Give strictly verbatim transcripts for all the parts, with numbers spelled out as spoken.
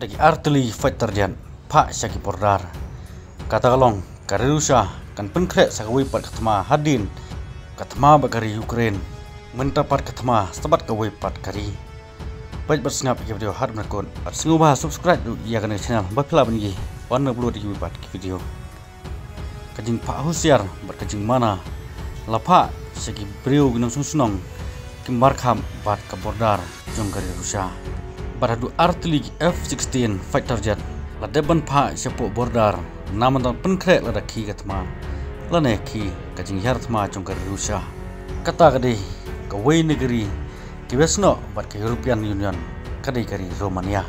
da ki artylli fighter jet phah sha ki border. Kata ka long ka ri Russia kan pynkhreh sa kawei pat ka thma hadien ka thma bad ka ri Ukraine. Mynta pat ka thma sa bad kawei pat ka ri. Peit bad sngap ïa ki video haduh ban kut bad sngewbha subscribe ruh ïa kane ka channel ba phi lah ban ïohi ban upload ïa kiwei pat ki video. Ka jingphah husiar bad ka jingmana la phah sha ki briew ki nongshong shnong, ki markhap bad ka border jong ka ri Russia. Bad haduh artylli ki F sixteen fighter jet la dep ban phah shapoh border namar ban pynkhreh lada khie ka thma lane khie ka jinghiar thma jong ka ri Russia. Kata ka dei kawei na ki ri kiba snoh bad ka European Union, ka dei ka ri Romania.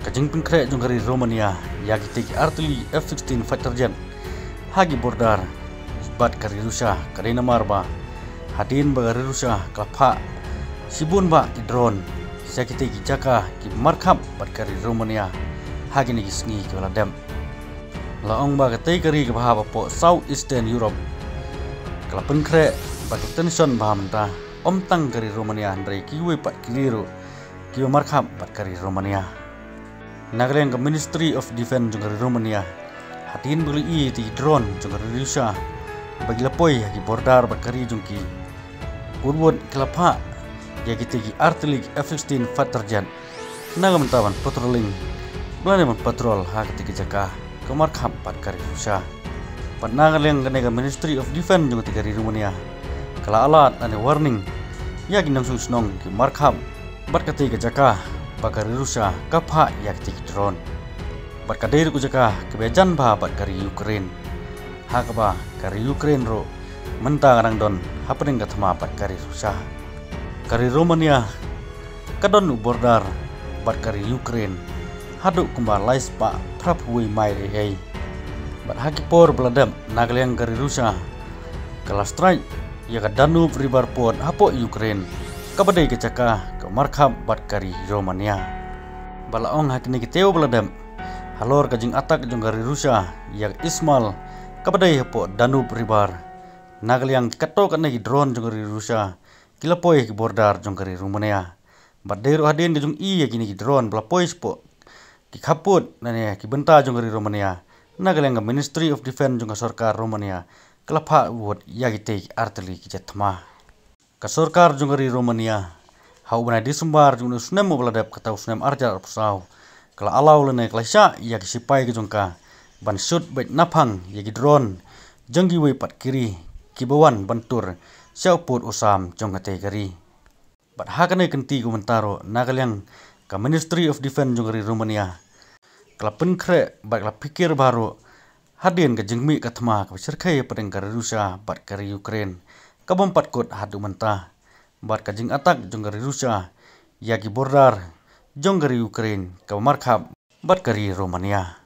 Ka jingpynkhreh jong ka ri Romania ïa kitei ki artylli F sixteen fighter jet ha ki border bad ka ri Russia ka dei namar ba hadien ba ka ri Russia ka la phah shibun bah ki drone sha kitei ki jaka ki markhap bad ka ri Romania ha kine ki sngi kiba la dep. La ong ba katei ka ri kaba hap hapoh South Eastern Europe ka la pynkhreh bad ka tension bha mynta, ym tang ka ri Romania hynrei kiwei pat ki ri ruh kiba markhap bad ka ri Romania. Na ka liang ka Ministry of Defence jong ka ri Romania, hadien ba ki la ïohi ïa ki drone jong ka ri Russia ba ki la poi ha ki border bad ka ri jong ki, kumno ki la phah ïa kitei ki artylli ki F sixteen fighter jet na ka bynta ban patrolling, lane ban patrol ha kitei ki jaka ka markhap bad ka ri Russia. Bad na ka liang kane ka Ministry of Defence jong katei ka ri Romania ka la alert lane warning ïa ki nongshong shnong, ki markhap bad katei ka jaka ba ka ri Russia ka phah ïa kitei ki drone. Bad ka dei ruh ka jaka kaba jan bha bad ka ri Ukraine, ha kaba ka ri Ukraine ruh mynta ka dang don hapdeng ka thma bad ka ri Russia. Ka ri Romania ka don u border bad ka ri Ukraine haduh kumba lai spah phra phew wei mail ei ei. Bad ha ki por ba la dep, na ka liang ka ri Russia ka la strike ïa ka Danube River Port hapoh Ukraine, kaba dei ka jaka ka markhap bad ka ri Romania. Ba la ong ha kine ki taïew ba la dep, halor ka jingattack jong ka ri Russia ïa ka Ismail kaba dei hapoh Danube River, na ka liang katto katne ki drone jong ka ri Russia ki la poi ha ki border jong ka ri Romania. Bad dei ruh hadien ka jong i ïa kine ki drone ba la poi shapoh ki khappud lane ki bynta jong ka ri Romania, na ka liang ka Ministry of Defence jong ka sorkar Romania ka la phah wut ïa kitei ki artylli ki jet thma. Ka sorkar jong ka ri Romania ha u bnai December jong u snem uba la dep, kata u snem arhajar arphew saw, ka la allow lane ka la shah ïa ki sipai ka jong ka ban shoot beit naphang ïa ki drone jong kiwei pat ki ri kiba wan ban tur sha u pud u sam jong katei ka ri. Bad ha kane ka kynti ka mynta ruh, na ka liang ka Ministry of Defence jong ka ri Romania ka la pynkhreh bad ka la phikir bha ruh hadien ka jingmih ka thma kaba shyrkhei hapdeng ka ri Russia bad ka ri Ukraine, ka bym pat kut haduh mynta, bad ka jingattack jong ka ri Russia ïa ki border jong ka ri Ukraine kaba markhap bad ka ri Romania.